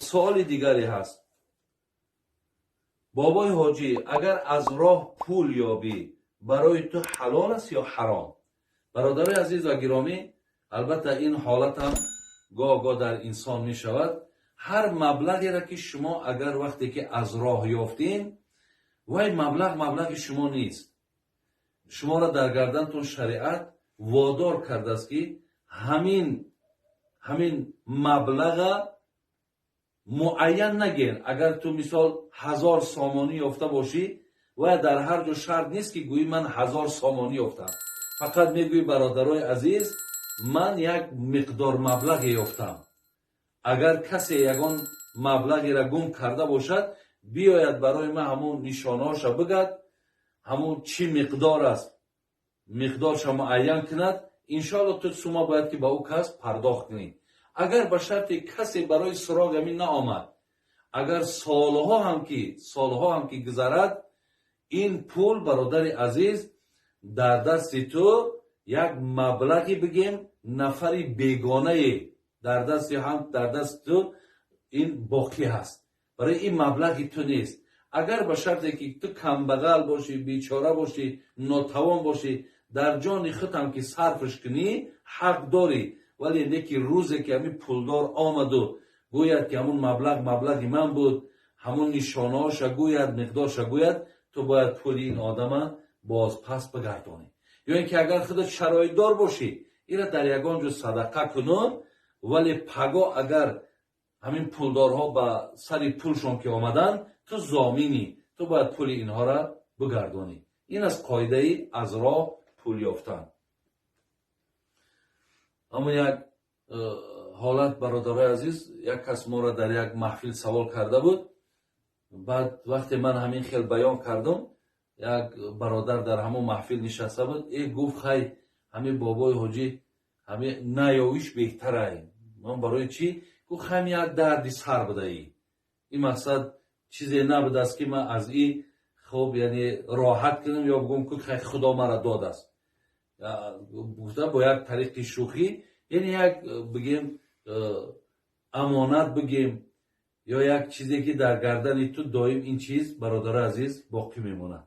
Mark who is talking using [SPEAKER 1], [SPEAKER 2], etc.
[SPEAKER 1] Суоли дигаре ҳаст: бобои ҳоҷӣ, агар аз роҳ пул ёбӣ, барои ту ҳалол аст ё ҳаром? Бародарои азиз ва гиромӣ, албатта, ин ҳолатам гоҳ гоҳ дар инсон мешавад. Ҳар маблағеро, ки шумо агар вақте ки аз роҳ ёфтем, вай маблағ маблағи шумо нест. Шуморо дар гардантон шариат водор кардааст, ки ҳамин маблаға муайян нагир. Агар ту, мисол, 1000 сомонӣ ёфта бошӣ, вай дар ҳар ҷо шарт нест, ки гӯӣ: «Ман 1000 сомонӣ ёфтам». Фақат мегӯӣ: «Бародарои азиз, ман як миқдор маблағе ёфтам. Агар касе ягон маблағеро гум карда бошад, биёяд, барои ман ҳамун нишонаҳоша бигӯяд, ҳамун чӣ миқдор аст, миқдорша муайян кунад. Иншоалло, ту сума бояд, ки ба ӯ кас пардохт кунӣ». Агар ба шарте касе барои суроғ ҳамин наомад, агар солҳо ҳам ки гузарад, ин пул, бародари азиз, дар дасти ту як маблағи, бигем, нафари бегонае дар дасти ҳам дар дасти ту ин боқӣ ҳаст. Барои ин маблағи ту нест. Агар ба шарте ки ту камбағал бошӣ, бечора бошӣ, нотавон бошӣ, дар ҷони худам ки сарфш кунӣ, ҳақ дорӣ. Вале неки рӯзе ки ҳамин пулдор омаду гӯяд, ки ҳамун маблағ маблағи ман буд, ҳамун нишонаҳоша гӯяд, миқдорша гӯяд, ту бояд пули ин одама бозпас бигардонӣ. Ё ин ки агар худат шароитдор бошӣ, ира дар ягон ҷо садақа кунон. Вале паго агар ҳамин пулдорҳо ба сари пулшон ки омаданд, ту зоминӣ, ту бояд пули инҳоро бигардонӣ. Ин аст қоидаи аз роҳ пул ёфтан. Аммо як ҳолат, бародарои азиз, як кас моро дар як маҳфил савол карда буд. Баъд вақте ман ҳамин хел баён кардам, як бародар дар ҳамон маҳфил нишаста буд. Гуфт: «Хай, ҳамин бобои ҳоҷӣ, ҳамин наёвиш беҳтарай». Ман: «Барои чӣ?» Гуфт: «Ҳами як дарди сар будаи ин, мақсад чизе набудааст, ки ман аз и хуб, яъне роҳат кунам ё бигӯм, ки хай, Худо мара додааст», гуфта бо як тариқи шӯхӣ. Яъне як, бигем, амонат, бигем, ё як чизе, ки дар гардани ту доим ин чиз, бародари азиз, боқӣ мемонад.